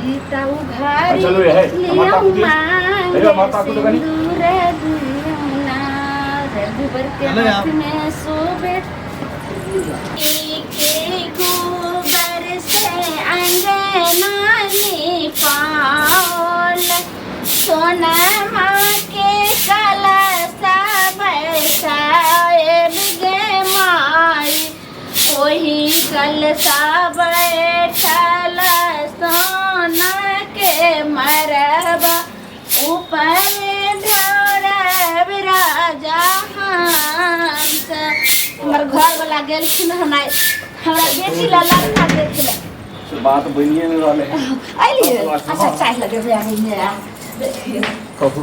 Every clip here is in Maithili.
चिता उघारी चलू हे, लियौ माता कुटी। मांग हे, माता कुटी कनी। सिंदूर दियौ ना रघुबर के चलो हाथ यार। में शोभे के गोबर से अंगना निपाल सोनमा के कलशा बैसाएब गे माई ओही कलशा बैठल सोना के मरबा ऊपर ढोरब राजा हंस। हमर घर वाला गेलखिन हन आइ हमरा बेटी ला लड़का देखले। से बात बनिए नहि रहलै। अलियै? अच्छा, चाय लगेबै आबै ने, देखियौ। कहू,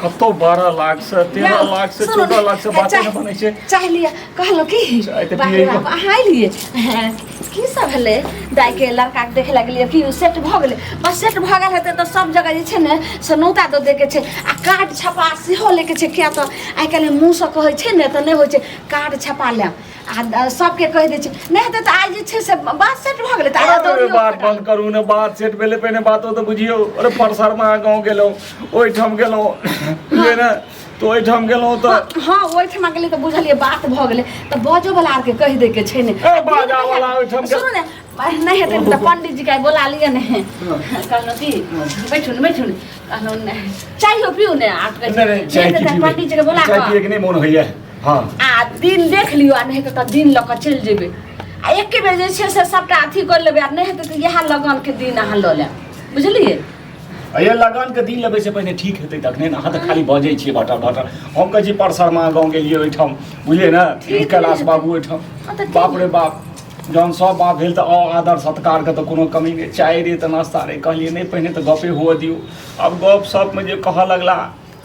कतौ 12 लाख से 13 लाख से सुनू ने, 14 लाख से बाते चाय- नहि बनै छै। चाय लिअ। कहलहुँ की, चाय तऽ बाप रे पियै बाप, अहाँ एलियै? हैं, की सब भेलै? दाइके लड़काके देखे लगलियै कि सेट भऽ गेलै? बस सेट भऽ गेल हेतै तऽ सब जगह जे छै ने से नौता दऽ दैके छै आ कार्ड छपा सेहो लैके छै, किया तऽ आइ काल्हि मुँहसँ कहै छै ने तऽ नहि होइ छै। कार्ड छपा लेब आ सबके कहि दै छै। नहि हेतै तऽ आइ जे छै से बात सेट भऽ गेलै तऽ आइ अरे दौड़ियौ। बात बंद करू ने। बात सेट भेलै, पहिने बातो तऽ बुझियौ। अरे, परसरमा गाँव गेलहुँ, ओहिठाम गेलहुँ, बुझलियै ने? तऽ ओहिठाम गेलहुँ तऽ हँ, ओहिठमा गेलै तऽ बुझलियै बात भऽ गेलै, तऽ बजो वला आरके कहि दैके छै ने। ए, बाजा वाला ओहिठाम सुनू ने, नहि हेतै तऽ पंडित जी के बोला लिअ ने। कहलहुँ की, बैठू ने, बैठू ने। कहलहुँ ने, चायो पिउ ने। आ नहि नहि, चाय नहि की हेतै तऽ पीबै? पंडित जी के बोला चाय कऽ पियैके नहि मोन होइए। हँ। आ दिन देख लियौ, आ नहि हेतै तऽ दिन लऽ कऽ चलि जेबै आ एके बेर जे छै से सभटा अथी कऽ लेबै, आ नहि हेतै तऽ इएह लगनके दिन अहाँ लऽ लेब, बुझलियै? अये, लगनके दिन लेबै से पहिने ठीक हेतै तखने ने। अहाँ तऽ खाली बजै छियै भटर भटर। हम कहै छी, परसरमा गाँव गेलियै ओहिठाम, बुझलियै ने? ठीक। कैलाश बाबू ओहिठाम। हँ, तऽ ठीक। बाप रे बाप, जहन सब बात भेल तऽ आदर सत्कारके तऽ कोनो कमी नहि। चाय रे तऽ नाश्ता रे। कहलियै, नहि, पहिने तऽ गपे हुअ दियौ। आब गप सपमे जे कहऽ लगला,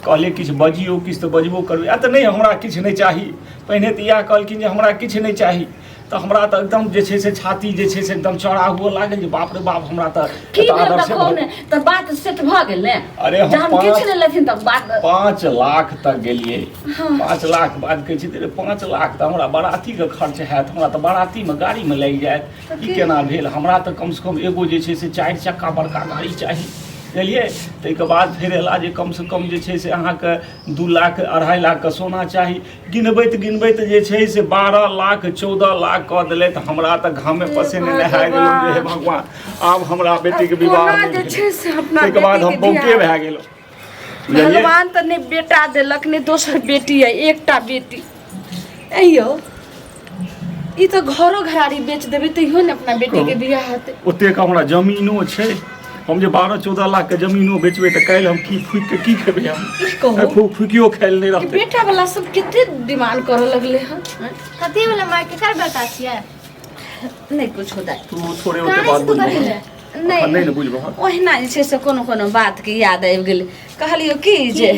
कहलियै, किछु बजियौ, किछु तऽ बजबो करबै। आ तऽ नहि, हमरा किछु नहि चाही। पहिने तऽ इएह कहलखिन जे हमरा किछु नहि चाही, तऽ हमरा तऽ एकदम जे छै से छाती जे छै से एकदम चौड़ा हुअ लागल जे बाप रे बाप, हमरा तऽ की एतऽ भेल? आदर तऽ से कहू ने, तऽ बात सेट भऽ गेल ने? अरे, हम जहन किछु नहि लेथिन तऽ बात 5 लाख तक गेलियै। 5 लाख बाद कहै छै रे, 5 लाख तऽ हमरा बारातीके खर्च हैत, हमरा तऽ बारातीमे गाड़ीमे लागि जायत। तऽ ई केना भेल? हमरा तऽ कमसँ कम एगो जे छै से चारि चक्का बड़का गाड़ी चाही। बुझलियै? ताहिके बाद फेर एला जे कमसँ कम जे छै से अहाँके 2 लाख, 2.5 लाखके सोना चाही। गिनबैत गिनबैत जे छै से 12 लाख, 14 लाख कऽ देलथि। हमरा तऽ घामे हे पसीने नहा गेलहुँ जे हे भगवान। भगवान, आब हमरा बेटीके विवाह कोना नहि जे भेलै। छै से अपना ताहिके बाद हम बेटीके बौके बियाह भए गेलहुँ, बुझलियै? भगवान तऽ नहि बेटा देलक, नहि दोसर बेटी अइ, एकटा बेटी अइयो। ई तऽ घरो घरारी बेच देबै तैयो ने अपना बेटीके बियाह हेतै। ओतेक हमरा जमीनो छै? हम जे 12 14 लाख के जमीनो बेचबै तऽ काल्हि हम की फूकि के की खेबै हम? की कहू? फूकियो खायल नहि ई रहतै। बेटा वाला सब कते डिमांड करऽ लगले हन, आँय? कथी भेलै माय? केकर बेटा छियै? नहि कुछो दाइ। तू थोड़े ओते कानै बात छी तू बुझबह। कथी लए? एखन नहि ने बुझबह। ओहिना जे छै से कोनो कोनो बातके याद आबि गेलै। कहलियौ की जे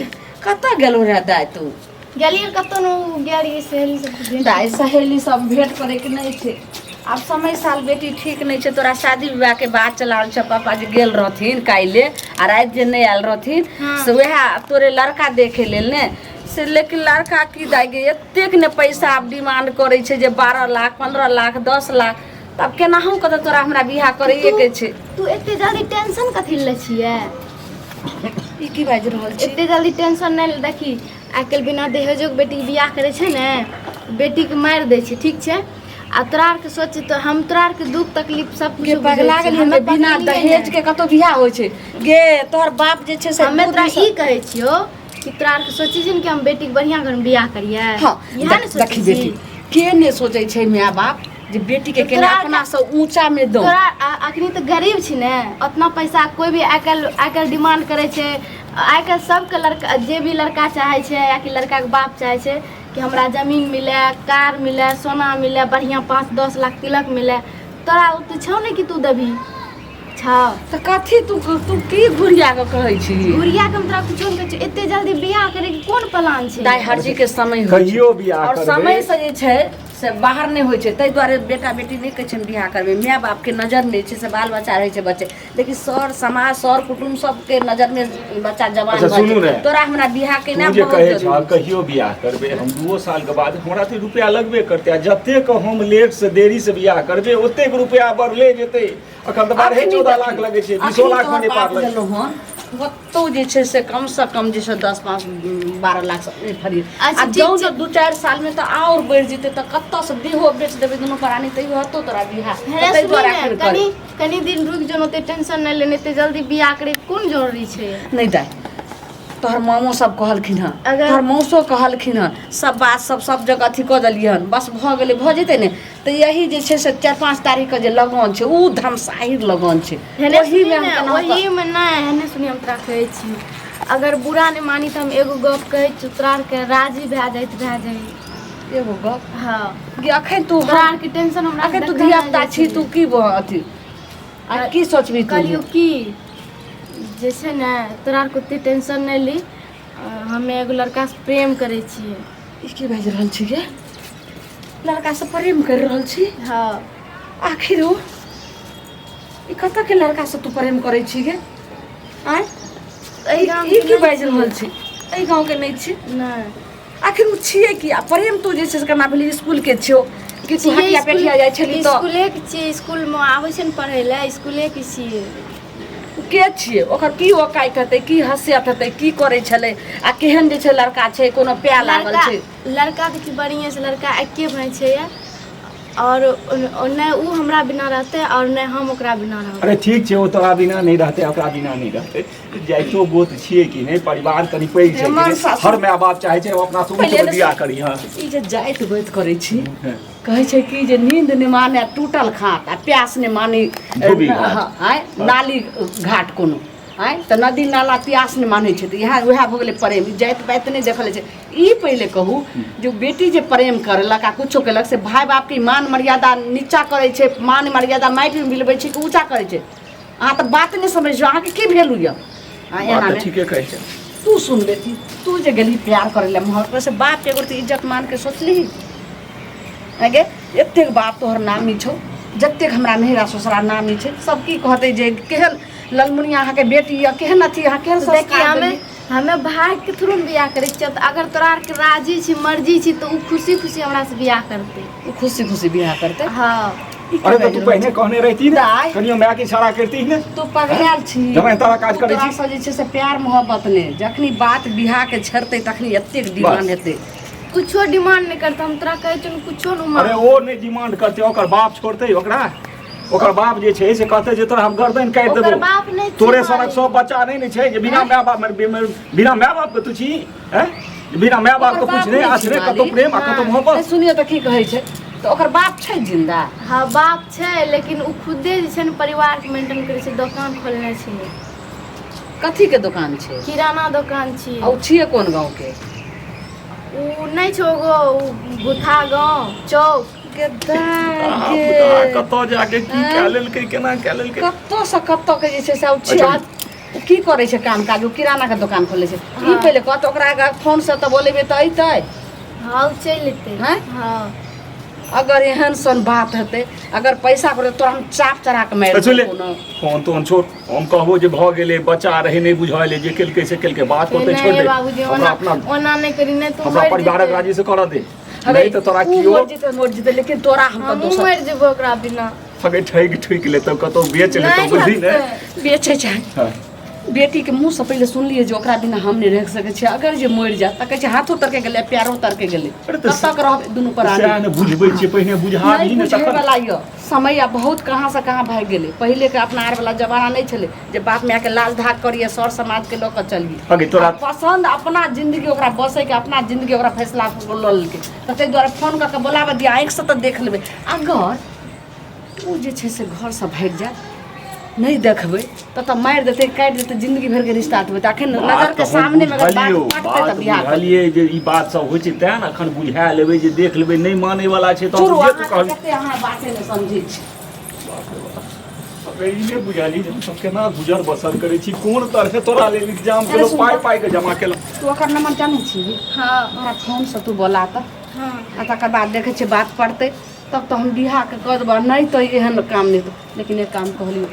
कतऽ गेलहुँ रे दाइ तू? गेलियै कतौ ने, ओ गेल रहियै सहेली सब भेंट। दाइ, सहेली सब भेंट करैके नहि छै। आब समय साल बेटी ठीक नहि छै। तोरा शादी विवाहके बात चलाओल छै। पापा जे गेल रहथिन काल्हि आ राति जे नहि आयल रहथिन, से वएह तोरे लड़का देखै लेल ने से। लेकिन लड़का की दाइ गे, एतेक ने पैसा आब डिमांड करै छै जे 12 लाख, 15 लाख, 10 लाख। तब केनाहु कऽ तऽ तोरा हमरा बियाह करैएके छै। तू एते जल्दी टेंशन कथी ले छियै? ई की बाजि रहल छी? एते जल्दी टेंशन नहि ले। देखी, आइ काल्हि बिना दहेजोके बेटीके बियाह करै छै ने, बेटीके मारि दै छै, ठीक छै? आ तोरा आरके सोच तऽ हम तोरा आरके दुख तकलीफ सब गे कुछ पगला गेली? हमे बिना दहेज के कतौ बियाह होइ छै गे? तोहर बाप जे छै से हमे दू तोरा दिनसँ- ई कहै छियौ कि तोरा आरके सोचै छी ने कि हम बेटीके बढ़िआँ घरमे बियाह करियै। हँ। इएह ने सोचै देखी छी। बेटी, के ने सोचै छै माय बाप जे बेटी के केना तोरा- अपना से ऊंचा में दो। तोरा अखनी तऽ गरीब छी ने, उतना पैसा कोई भी आइ काल्हि डिमांड करै छै। आइ काल्हि सबके लड़का, जे भी लड़का चाहै छै या कि लड़काके बाप चाहै छै कि हमरा जमीन मिले, कार मिले, सोना मिले, बढ़िआँ 5-10 लाख तिलक मिले। तोरा ओते छौ ने कि तू देबही? छौ? तऽ कथी तू तू की घुरिया के कहै छी? घुरिया के हम तोरा कुछो नहि कहै छियौ। एते जल्दी बियाह करे के कोन प्लान छै? दाइ, हर चीज के समय होइ छै। कहियो बियाह और करबै। समय से जे छै से बाहर नहि होइ छै, ताहि दुआरे बेटा बेटी नहि कहै छै हम बियाह करबै। माय बापके नजरमे जे छै से बाल बच्चा रहै छै बच्चे, लेकिन सर समाज सर कुटुम्ब सबके नजरमे बच्चा जवान अच्छा, भऽ सुनू जाइ छै। ने। तोरा हमरा बियाह केना तू जे बहुत कहै छह जरूरी छै। कहियो बियाह करबै, हम 2 सालके बाद हमरा तऽ रुपया लगबे करतै, आ जतेक हम लेटसँ देरीसँ बियाह करबै ओतेक रुपया बढ़ले जेतै। अखन तऽ 12 अखनी 14 देखी, लाख लगै छै, अखनी 20 लाख तोहर मे नहि पार बाप लगै। गेलहुँ हन, कतहु जे छै से कमसँ कम जे छै 10 5 12 लाख से नहि फरिए। अच्छा, आ ठीक जौं छै। जे 2-4 सालमे तऽ आओर बढ़ि जेतै, तऽ कतऽसँ देहो बेच देबै दुनू प्राणी तैयो हेतौ तोरा बियाह। हे तऽ ताहि सुनी दुआरे ने, एखन कनी करी कनी दिन रुकि जो, ओते टेंशन नहि लेने, एते जल्दी बियाह करे के कोन जरूरी छै? नहि दाइ, तोहर मामो सब कहलखिन हँ, अगर तोहर मौसो कहलखिन हँ, सब बात सब सब जगह अथी कऽ देलियै हन, बस भऽ गेलै। भऽ जेतै ने तऽ यही जे छै से 4-5 तारीखके जे लगन छै, ओ धमसाहिर लगन छै, हेने ओहीमे सुनी हम ने, केनाहु कऽ ओहीमे नहि, हेने सुनी, हम तोरा कहै छी, अगर बुरा नहि मानी तऽ हम एगो गप कहै छी, तोरा आरके राजी भए जाइत भए जाइ। एगो गप? हँ। कि अखन तू तोरा आरके टेंशन हमरा अखन तू देखल नहि धिया पुता जाइ छी, छै। तू की अथी आ की सोचबी तू? कहलियौ कि जे छै ने तोरा आरके ओते टेंशन नहि ली, हमे एगो लड़कासँ प्रेम करै छियै। ई की बाजि रहल छी गे? लड़कासँ प्रेम करि रहल छी? हँ। आखिर ओ ई कतऽ के लड़कासँ तू प्रेम करै छी गे? आँय, एहि ई गामके ई की नहि बाजि छियै। रहल छी? एहि गाँवके नहि छी? नहि। आखिर ओ छियै की, आ प्रेम तू जे छै से केना भेलै? इसकुलके छियौ कि तू छियै हटिया इसकुल पेटिया जाइ छली तऽ? इसकुलेके छियै, इसकुलमे आबै छै ने पढ़ै लए, इसकुलेके छियै। के छियै? ओकर की औकाइत हेतै, की हैसियत हेतै, की करै छलै आ केहन जे छै लड़का छै, कोनो पाय लागल लड़का छै? लड़का देखी बढ़िएँ छै, लड़का एके भाय छै यऽ, आओर नहि ओ हमरा बिना रहतै आओर नहि हम ओकरा बिना रहबै। अरे ठीक छै, ओ तोरा बिना नहि रहतै, ओकरा बिना नहि रहतै, जाइतो गोत छियै कि नहि? परिवार कनि पैघ छै कि हमर नहि? सासु हर माय बाप चाहै छै अपना से पहिले ऊँच ने बियाह करी। हँ, ई जे जाइत गोत करै छी, कहै छै कि जे नींद नहि माने टूटल खाट आ प्यास नहि मानी धोबी घाट। आँय, नाली घाट कोनो, आँय, तऽ नदी नाला प्यास नहि मानै छै, तऽ इएह उएह भऽ गेलै प्रेम। ई जाति पाति नहि देखल जाइ छै। ई पहिले कहू जे बेटी जे प्रेम करलक आ कुछो केलक से भाय बापके मान मर्यादा नीचा करै छै, मान मर्यादा माटिमे मिलबै छै कि ऊँचा करै छै? अहाँ तऽ बात नहि समझ, अहाँके की भेलू यऽ? बात एना तऽ मे ठीके कहै छै। तू सुन बेटी, तू जे गेलही प्यार करै लए मोहब्बत से बापके एगो इज्जत मान के सोचलिही गे? एतेक बाप तोहर नामी छौ, जतेक हमरा नैहरा ससुरा नामी छै, सब की कहतै जे केहन ललमुनिया अहाँके बेटी यऽ, केहन अथी अहाँ केहन देखी संस्कार हमे देलियै। हमे भाय के थ्रू बियाह करै छियै, तऽ अगर तोरा आरके राजी छी, मर्जी छी, तऽ ओ खुशी खुशी हमरा से बियाह करतै। ओ खुशी खुशी बियाह करतै? हँ। ई की अरे तऽ बाजि तू रहल पहिने छी? कहने रहिती ने, दाइ। कनियो माय के इशारा करती ने। तू पगलायल छी। जब एहन तरह काज तू करै तोरा छी। से जे छै से प्यार मोहब्बत नहि, जखनी बात बियाह के छेड़तै तखनी एतेक डिमांड बस। हेतै। कुछो डिमांड नहि करतै, हम तोरा कहै छियौ ने, कुछो नहि अरे मांग। ओ नहि डिमांड करतै, ओकर बाप छोड़तै ओकरा? ओकर बाप जे छै से कहतै जे तोरा हम गर्दन काटि ओकर देबौ। बाप नहि छै तोरे सनक मालिक। सब बच्चा नहि ने छै जे बिना माय बाप, बिना माय बाप के तू छी हैं, बिना माय बाप के ओकर कुछ बाप नहि नहि छै आश्रय, कतौ मालिक। प्रेम आ कतौ नहि। मोहब्बत। ए, सुनियो तऽ की कहै छै, तऽ ओकर बाप छै जिन्दा? हँ, बाप छै, लेकिन ओ खुदे जे छै ने परिवारके मेंटेन करै छै, दोकान खोलने छै। कथी के दोकान छै? किराना दोकान छियै। आ ओ छियै कोन गाँव के? ओ नहि छै एगो ओ भूथा गाँव चौक। गे कतऽ जाके की कए लेलकै, केना कए लेलकै? कतऽ से कतऽ के जे छै से ओ छियै। अच्छा। ओ की करै छै काम काज? ओ किराना के दोकान खोले छै ई? हँ। पहिले कह तऽ ओकरा अगर फोन से तऽ बोलेबै तऽ अयतै? हँ, ओ चलि एतै। आँय? हँ। अगर एहन सन बात हेतै, अगर पैसा पर तोरा हम चाप चढ़ा के मारि तऽ सुन ले। देबौ कोनो। फोन तोन छोड़, हम कहबो जे भऽ गेलै, बच्चा रहै, नहि बुझल जे केलकै से केलकै, बात होतै, नहि छोड़ दे। बाबूजी, हमरा ओना अपना ओना नहि करी, नहि तू हमरा मरि परिवारक जेतै। राजी से करऽ दे, अरे, नहि तऽ तोरा उ कियो मरि जेतै मरि जेतै, लेकिन तोरा हम तऽ हमहूँ दोसर मरि जेबो ओकरा बिना। सगे ठकि ठुकि लेतौ, कतौ बेच लेतौ, नहि बुझली ने? ठकतै। बेचै छै। हँ। बेटीके मुँहसँ पहिले सुनलियै जे ओकरा बिना हम नहि रहि सकै छियै, अगर जे मरि जायत तऽ कहै छै हाथो तरके गेलै पैरो तरके गेलै। अरे तऽ कतऽ रहबै दुनू प्राणी? सएह ने बुझबै छियै, पहिने बुझाबी नहि ने बुझै तखन। वाला यऽ समय आब बहुत कहाँ से कहाँ भागि गेलै। पहिलेके अपना आर वाला जमाना नहि छलै जे बाप मायके लाज धाक करियै, सर समाजके लऽ कऽ चलियै। अगे तोरा आ पसन्द अपना जिंदगी ओकरा बसैके अपना जिंदगी ओकरा फैसला लऽ लेलकै, तऽ ताहि दुआरे फोन कऽ कऽ बोलाबऽ दिअ, आँखिसँ तऽ देख लेबै। अगर ओ जे छै से घरसँ भागि जायत, नहि देखबै तऽ तऽ मारि देतै, काटि देतै, जिंदगी भरिके रिश्ता टूटतै। अखन बात नजरके तऽ हम सामनेमे अगर बात बुझलियौ, पटतै तऽ बात बियाह करतै। बुझलियै जे ई बात सब होइ छै, तें ने अखन बुझा लेबै जे देख लेबै, नहि मानै वाला छै तऽ छोड़ू, हम जे तू अहाँके कहबी। कते अहाँ बाते नहि समझै छी। बाप रे बाप। अबे ई नहि बुझलियै जे हमसब केना गुजर बसर करै छी, कोन तरहे तोरा लेल इंतजाम अरे केलहुँ, सुन पाइ तऽ। पाइ के जमा केलहुँ। तू ओकर नंबर जानै छी? हँ। ओकरा फोनसँ तू बोला तऽ। हँ। आ तकर बाद देखै छियै बात पड़तै तब तऽ हम बियाहके कऽ देबऽ, नहि तऽ एहन काम नहि हेतौ। लेकिन एक काम कहलियौ,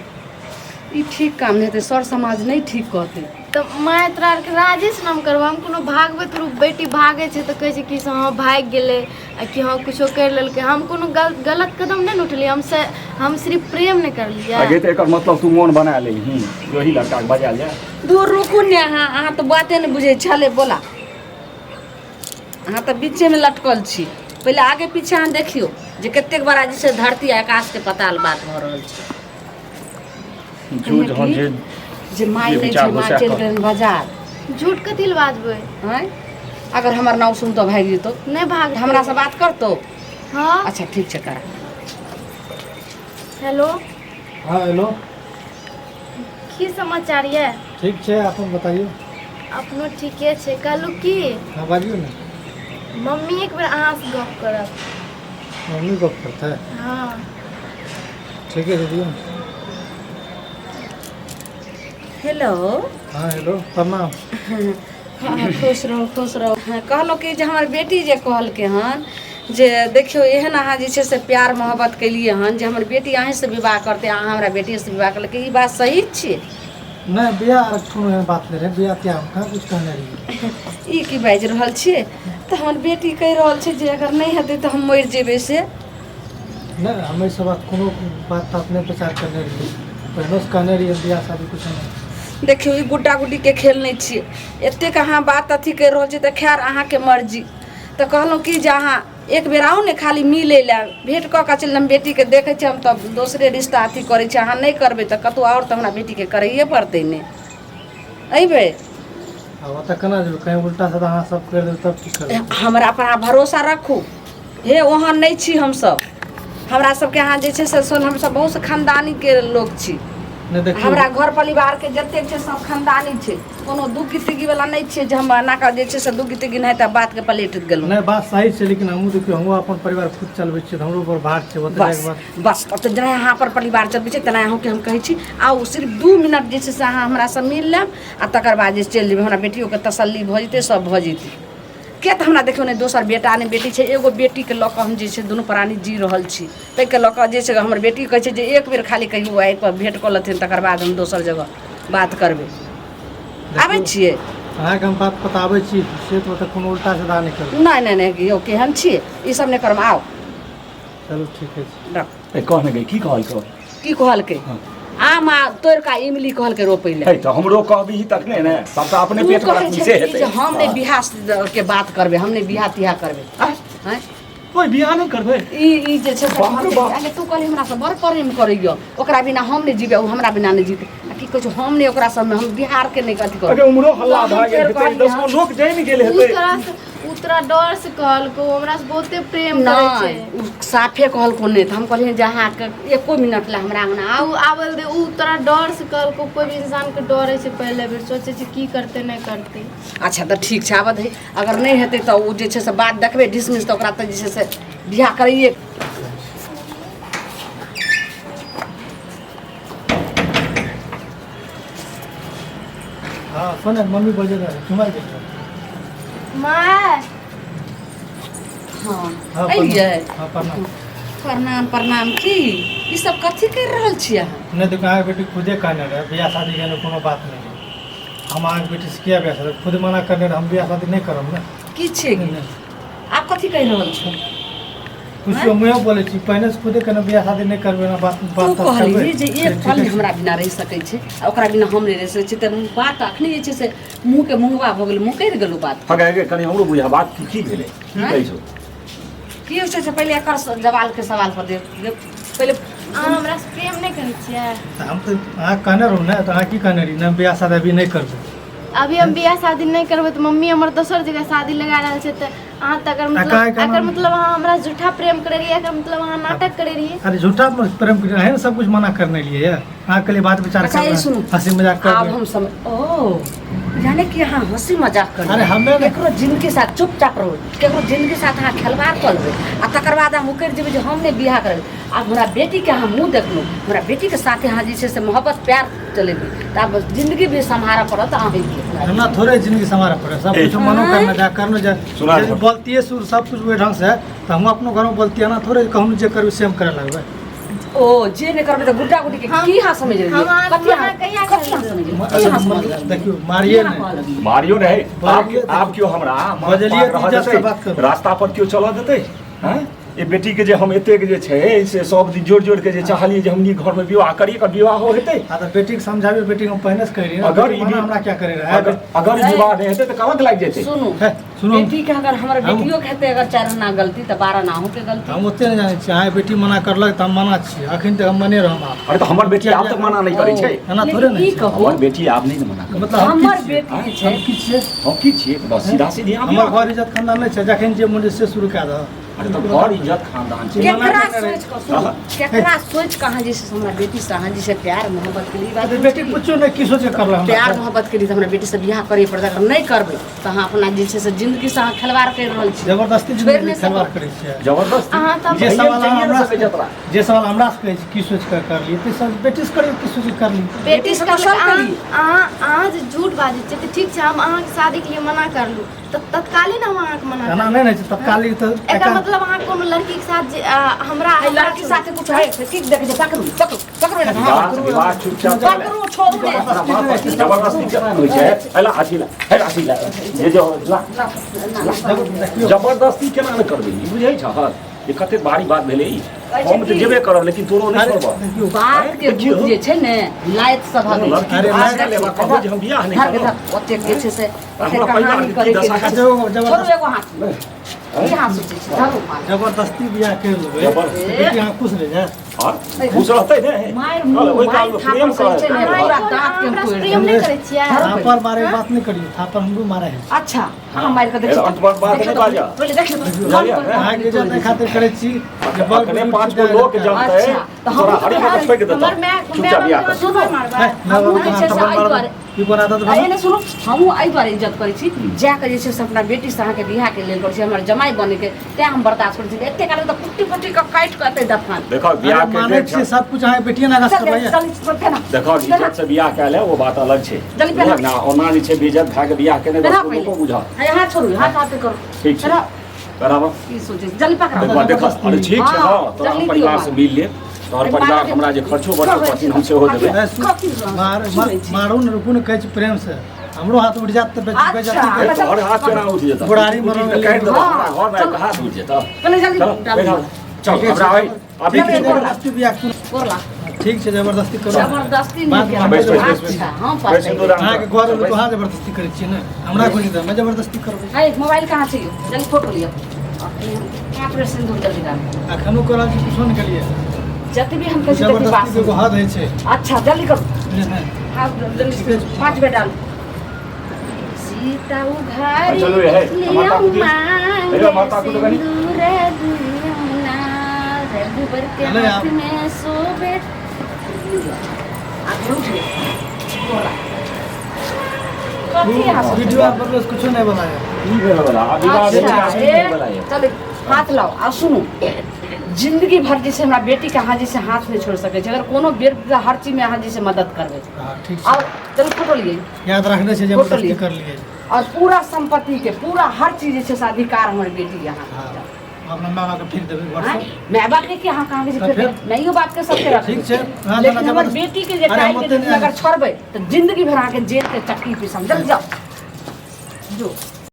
ई ठीक काम नहि हेतै, सर समाज नहि ठीक कहतै। तऽ माय तोरा आरके राजी से हम करबो, हम कोनो भागबै तोर बेटी भागै छै तऽ कहै छै कि से हँ भागि गेलै आ कि हँ कुछो करि लेलकै। हम कोनो गलत कदम नहि ने उठेलियै, हम से हम सिर्फ प्रेम नहि करलियै। आगे तऽ एकर मतलब तू मोन बना लेलही जे ओही लड़काके बजायल जाय। दूर रुकू ने अहाँ, अहाँ तऽ बाते नहि बुझै छलै बोला, अहाँ तऽ बीचेमे लटकल छी। पहिले आगे पीछे अहाँ देखियौ जे कतेक बड़ा जे छै धरती आ आकाशके पताल बात भऽ रहल छै। जो जहन जे जे माय जे नहि विचार छै, हो माय सएह चलि कर। गेलनि बाजार। झूठ कथी लए बाजबै? आँय, अगर हमर नाम सुनतो भागि जेतौ। नहि भाग। तऽ हमरासँ बात करतौ? हँ। अच्छा ठीक छै, करा। हेलो। हाँ हेलो। की समाचार यऽ? ठीक छै, अपन बताइयो। अपनो ठीके छै। कहलहुँ की, हाँ बाजियौ ने। मम्मी एक बेर अहाँसँ गप करब। मम्मी गप करतै? हँ। ठीके छै, दियौ ने। हेलो। हाँ हेलो, प्रणाम। हाँ, खुश रहू, खुश रहू। हाँ, कहलहुँ कि जे हमर बेटी जे कहलकै हन जे देखियौ एहन अहाँ जे छै से प्यार मोहब्बत केलियै हन जे हमर बेटी अहीँसँ विवाह करतै, अहाँ हमरा बेटीसँ विवाह करलकै, ई बात सही छियै? नहि, बियाह आर कोनो एहन बात नहि रहै, बियाह तियाह हम कहाँ कुछ कहने रहियै। ई की बाजि रहल छियै? तऽ हमर बेटी कहि रहल छै जे अगर नहि हेतै तऽ हम मरि जेबै से। नहि, हम एहि सब बात कोनो बात तात नहि प्रचार करने रहियै, पहिनोसँ कहने रहियै बियाह शादी कुछ नहि। देखियौ, ई गुड्डा गुड्डीके खेल नहि छियै। एतेक अहाँ बात अथी करि रहल छियै तऽ खैर अहाँके मर्जी। तऽ कहलहुँ कि जे अहाँ एक बेर आउ ने खाली मिलै लए, भेँट कऽ कऽ चलि, हम बेटीके देखै छियै, हम तऽ दोसरे रिश्ता अथी करै छी। अहाँ नहि करबै तऽ कतहु आओर तऽ हमरा बेटीके करैए पड़तै ने। अयबै? आब ओतऽ केना जेबै? कहीं उल्टा सीधा अहाँ सब करि देबै तब की करबै? हमरा पर अहाँ भरोसा रखू हे, ओहन नहि छी हमसभ। हमरा सबके अहाँ जे छै से सुन, हमसभ बहुत खानदानीके लोक छी। नहि देखियौ, हमरा घर परिवारके जतेक छै सब खानदानी छै, कोनो दुखी तिगी वाला नहि छियै जे हम एना कऽ जे छै से दुखी तिगी नहि तऽ बातके पलटि गेलहुँ। नहि, बात सही छै, लेकिन हमहूँ देखियौ, हमहूँ अपन परिवार खुद चलबै छियै तऽ हमरो पर भार छै ओतऽ बस जाइके बाद। बस, तब तऽ जेना अहाँ अपन परिवार चलबै छै तेना अहूँके हम कहै छी, आउ सिर्फ 2 मिनट जे छै से अहाँ हमरासँ मिल लेब आ तकर बाद जे चलि जेबै, हमरा बेटियोके तसल्ली भऽ जेतै, सब भऽ जेतै। किया तऽ हमरा देखियौ ने दोसर बेटा नहि बेटी छै, एगो बेटीके लऽ कऽ हम जे छै दुनू प्राणी जी रहल छी। ताहिके लऽ कऽ जे छै हमर बेटी कहै छै जे एक बेर खाली कहियो आबि कऽ भेँट कऽ लेथिन, तकर बाद हम दोसर जगह बात करबै। आबै छियै? अहाँके हम बात बताबै छी से तऽ ओतऽ कोनो उल्टा सीधा नहि करबै। नहि नहि नहि, यौ केहन छियै, ई सब नहि करब, आउ। चलू ठीके छै। रख। ए कह ने गई, की कहलकौ? की कहलकै? हाँ। आम आ तोड़ि कऽ इमली कहलकै रोपै लए। है तऽ हमरो कहबही तखने ने, सबटा अपने तू पेट कहै बला छै से कि हेतै। जे हम नहि बियाह के बात करबै, हम नहि बियाह तियाह करबै। आँय? ओइ बियाह नहि करबै? ई ई जे छै से बाप रे बाप। अरे तू कहली हमरा से बड़ प्रेम करैया, ओकरा बिना हम नहि जीबै, ओ हमरा बिना नहि जीतै। आ की कहै छै, हम नहि ओकरा सबमे, हम बिहार के नहि अथी अरे करबै। उम्हरो हल्ला तऽ हम भए गेल फेर हेतै, कहलियै 10 गो लोक जानि गेल उ हेतै। तोरा से उ तोरा डर से कहलको, हमरा से बहुते प्रेम करै छै। नहि, ओ साफे कहलको नहि। तऽ हम कहलियै जे अहाँके एको मिनट लए हमरा अङ्गना आउ। उ आबल दे, उ तोरा डर से कहलको। कोइ भी इंसान के डर होइ छै, पहिले बेर सोचै छै की करतै नहि करतै। अच्छा तऽ ठीक छै, आबऽ दही। अगर नहि हेतै तऽ ओ जे छै से बात देखबै डिसमिस, तऽ ओकरा तऽ जे छै से बियाह करैए। हाँ सुन, मम्मी बजे रहे, चुमाइ गेल। माय। हँ। हाँ। एलियै? हाँ, प्रणाम। प्रणाम प्रणाम। की ई सब कथी करि रहल छी अहाँ? नहि देखो, अहाँके बेटी खुदे कहने रहे बियाह शादी के कोनो बात नहीं है। हम अहाँके बेटी से किया बियाह शादी, खुद मना करने रहे, हम बियाह शादी नहीं करब ने। की छियै? नहि, नहि। आब कथी कहि रहल छौ? कुछ मुँहे बोलै छी, पहिने से खुदे कहने बियाह शादी नहि करबै ना बात तू बात तात कहली करबै। जे एक ठीक पल छै। हमरा बिना रहि सकै छै आ ओकरा बिना हम नहि रहि सकै छी, तऽ बात अखने जे छै से मुँहके मुँहवा भऽ गेल, मुकरि गेलहुँ बात। हँ गे, कनि हमरो बुझा बात की की भेलै, की आँय? कहै छौ? की होइ छै से पहिले एकर सवालके सवाल पर दे दे- पहिले। अहाँ हमरा से प्रेम नहि करै छियै? तऽ हम तऽ अहाँ कहने रहू ने, तऽ अहाँ की कहने रही? नहि, बियाह शादी अभी नहि करबै। अभी हम बियाह शादी नहि करबै तऽ मम्मी हमर दोसर जगह शादी लगा रहल छै, तऽ अहाँ तऽ एकर मतलब काहे कहना? एकर मतलब अहाँ हमरा झूठा प्रेम करै रहियै, एकर मतलब अहाँ नाटक करै रहियै। अरे झूठा प्रेम करे है ने, सब कुछ मना करने लिए है अहाँ के लिए, बात विचार अच्छा, करना, ई सुनू। हंसी मजाक आब करबै। हम सम ओ यानी कि अहाँ हंसी मजाक करू। अरे हमे नहि- केकरो जिनगी साथ चुपचाप रहू, केकरो जिनगी साथ अहाँ खेलवाड़ कऽ लेबै आ तकर बाद अहाँ मुकरि जेबै जे हम नहि बियाह करबै। आब हमरा बेटीके अहाँ मुँह देखलहुँ, हमरा बेटीके साथे अहाँ जे छै से मोहब्बत प्यार चलेबै तऽ आब जिन्दगी भी सम्हारऽ पड़त अहीँके। हमरा थोड़े जिंदगी सम्हारऽ पड़े, सब कुछ मनो करना जा करनो जा। सुना यदि बोलतिए सुर सब कुछ ओहि ढंग से तऽ हम अपनो घरमे बोलतिए ना थोड़े कहूँ जे करबै सेम करे लगबै। ओ जे नहि करबै तऽ गुड्डा गुड्डी के की अहाँ समझ लेलियै? हम अहाँके कथी अहाँ मना कहिया कथी अहाँ समझ लेलियै? की अहाँ समझ लेलियै? देखियौ मारिए की अहाँ नहि कहऽ लगलियै? मारियो नहीं। आब बजलियै आब क्यों हमरा माथ बजलियै पाक तऽ रहऽ इज्जत से देतै? बात करू। रास्ता पर क्यों चलऽ देतै? हैं ये बेटी के जे हम एतेक जे छै से सब दिन जोड़ जोड़ के जे चाहलियै जे हमनी घर में विवाह करिए एकर विवाह हो हेतै। हाँ तऽ बेटीके समझाबी, बेटीके हम पहिने से कहि रहियै अगर बेटी ई मना भी- हमरा क्या करे रहे। अगर अगर ई विवाह नहि हेतै तऽ कलंक लागि जेतै। सुनू हे, सुनू बेटी के अगर हमर हम- बेटियो के हेतै अगर 4 आना गलती तऽ 12 आना अहूँके गलती। हम ओते नहि जानै छियै, अहाँके बेटी मना करलक तऽ हम मना छियै, अखन तक हम मने रहम आब। अरे तऽ हमर बेटी आब तक मना नहि करै छै। एना थोड़े लेकिन नहि की छै। कहू हमर बेटी आब नहि ने मना करै। मतलब हम की हमर छियै? बेटी जे छै हम की छियै? हम की छियै? बस सीधा सीधी हम हमर घर इज्जत खानदान नहि छै, जखन जे मन से शुरू कए दह। अरे तऽ घर इज्जत खानदान छै। केकरा मना केने सोच कऽ सुनू, केकरा सोच कऽ अहाँ जे छै से हमरा बेटी से अहाँ जे छै प्यार मोहब्बत के लिए बात अरे बेटी पूछो ने की सोच के करल हमरा। प्यार मोहब्बत के लिए तऽ हमरा बेटी से बियाह करे पड़त, अगर नहि करबै तऽ अहाँ अपना जे छै से जिंदगी से अहाँ खेलवाड़ करि रहल छी। जबरदस्ती छोड़ि जिंदगी नहि खेलवाड़ सकब। करै छियै। जबरदस्ती अहाँ तऽ जे सवाल चाहिए हमरा ने सकै जतरा। जे सवाल हमरा से कहै छी की सोच के करली तऽ सब बेटी से करियौ की सोच के करली। बेटी से तऽ सब अहाँ करी। अहाँ अहाँ जे झूठ बाजै छियै तऽ ठीक छै, हम अहाँके शादीके लिए मना करलहुँ तऽ तत्कालीन हम अहाँके मना एना करलहुँ। नहि ने छै तत्कालीन तऽ एकर मतलब अहाँ कोनो लड़कीके साथ जे हमरा एहि लड़की साथे कुछ है से की देखै छै? पकड़ू पकड़ू पकड़ू एकरा। विवाह विवाह चुपचाप चलै। पकड़ू छोड़ू ने। अपना बाप पर जबरदस्ती केना होइ छै? अला अथी ला, हे अथी ला, जे जो ला। देखियौ जबरदस्ती केना ने करबै ई बुझै छहक जे कतेक भारी बात भेलै ई। कहै छै हम तऽ की- जेबे करब लेकिन तोरो नहि अरे छोड़ब। देखियौ बात के देखियौ। भूत जे छै ने लायत सब हवे छै। लड़की अरे के लायत आशा लेबा कहबो जे हम बियाह नहि धर करब। धर, ओतेक जे छै से ओतेक हमरा कहानी परिवारके की करे के दशा जे छै हेतै? से- जबरदस्ती- छोड़ू एगो हाथ की हाथ सोचै छी? धरू हाथ। जबरदस्ती बियाह करि लेबै जबरदस्ती। बेटी अहाँ खुश रहि जायत। और खुश रहतै ने। मारि चल, ओहि मारि काल मे थापड़ प्रेम सही छै करत। ने, अहाँ पूरा कोन- दाँत अहाँ के हमरा से तोड़ि प्रेम नहि करै छियै? थापर मारे के बात नहि करियौ, थापर हमरो मारे है। अच्छा अहाँ मारि कऽ देखियौ। अंत बात बात नहि बाजऽ। पहिले देखियौ तऽ। बुझलियै ने? अहाँके इज्जत एहि खातिर करै छी जे बड़ अखने बुजुर्ग 5 गो छी, लोक जानतै अच्छा, तऽ हम तोरा हरी भक्त ठोकि देतौ। हमर माय चुपचाप बियाह कर। सुनू, मारबै। हमहूँ जे छै से एहि दुआरे ई कोन आदत आ भेल? एने सुनू, हमहूँ एहि दुआरे इज्जत करै छी जाके जे छै से अपना बेटीसँ अहाँके बियाहके लेल करै छी, हमर जमाइ बनैके तेँ हम बर्दाश्त करै छी। एते काल तऽ कुट्टी कुट्टी कऽ काटि कऽ एते दफान। देखो बियाह अरे के मानै जे छियै सब कुछ अहाँके बेटिए ने अगस्त चल करबैया। चल चल फेना। देखो इज्जत से बियाह कयल है वो बात अलग छै। जल्दी पहना। ना ओना जे छै बेइज्जत भए के बियाह केने पहना तऽ पहिले। लोको बुझत। है, हाथ छोड़ू, हाथ हाथ करू। ठीक छै। पहना। बराबर। की सोचै छी? जल्दी पकड़ाउ। देखो देखो अरे ठीक छै हाँ, हँ तोरा हम जल्दी परिवार दियौ से मिल लेब, तोहर अरे परिवार मारो हमरा जे खर्चो बर्चो कहथिन हम सेहो देबै। ए, सुन, कथी रहल? सुनै छी। मारू ने रुकू ने कहै छी प्रेम से हमरो हाथ उठि जायत तऽ अच्छा। बेइज्जती करत। ए, तोहर हाथ केना उठि जेतौ? बुढ़ारी उठि मरल तऽ काटि देबौ, हाँ, हमरा घर मे आबि कऽ हाथ उठि जेतौ। पहिले जल्दी चल, डालू। बैठा। चल, ठीक छै, हमरा आइ अभी ठीक छै, किछु कर। जबरदस्ती बियाह करू। कोरला। ठीक छै जबरदस्ती करू। जबरदस्ती बात नहि केलहुँ। बैस, बैस, बैस, बैस। अच्छा, हम बैस, पकड़ि सिन्दूर आन। अहाँके घर मे तऽ अहाँ जबरदस्ती करै छियै ने, हमरा घुरि दे मैं जबरदस्ती करबै। है, मोबाइल कहाँ छै यौ? जल्दी फोटो लिअ। पाँच बेर सिन्दूर जल्दी डालू। अखनो करल छी कुछो नहि केलियै। जतबी हम कहै छी ततबी बात जबरदस्ती के एगो सुनू। हद होइ छै। अच्छा जल्दी करू। बुझलियै ने? हाँ, जल्दी 5 बेर डालू। सीता उघारी चलू हे, माता को दियौ। मांगे हे, माता को कनी। सिंदूर दियौ ना, रघुबर के चले हाथ आप। में शोभे। आब उठ गे। बोला। कथी अहाँ सोचै वीडियो आर बनबै से कुछो नहि बनाया। ई भेल बला, आ विवाह भेल अच्छा, आब ई ए, भेल बला ये। चल हाथ लाओ आ सुनू, जिंदगी भर जैसे हमरा बेटी के अहाँ जैसे हाथ नहीं छोड़ सकै छै। अगर कोनो बेर हर चीज में अहाँ जैसे मदद करबै। हाँ ठीक छै। और चलू फोटो लिए। याद रखने छै फोटो जबरदस्ती लिए। कर लिए। और पूरा संपत्ति के पूरा हर चीज जे छै से अधिकार हमर बेटी के अहाँ। हाँ अपना माय बाप के फेंक देबै घर आँय? से। माय बाप के की अहाँ कहाँ के तऽ फेर फेर? माइयो बाप के सबके रखबै। ठीक छै। हाँ, लेकिन जना हमर जबरदस्ती- बेटी के जे अरे हम काल्हि के ओते दिन नहि अगर छोड़बै तऽ जिंदगी भर अहाँके जेल के चक्की पीसम। जल्दी जाओ जो।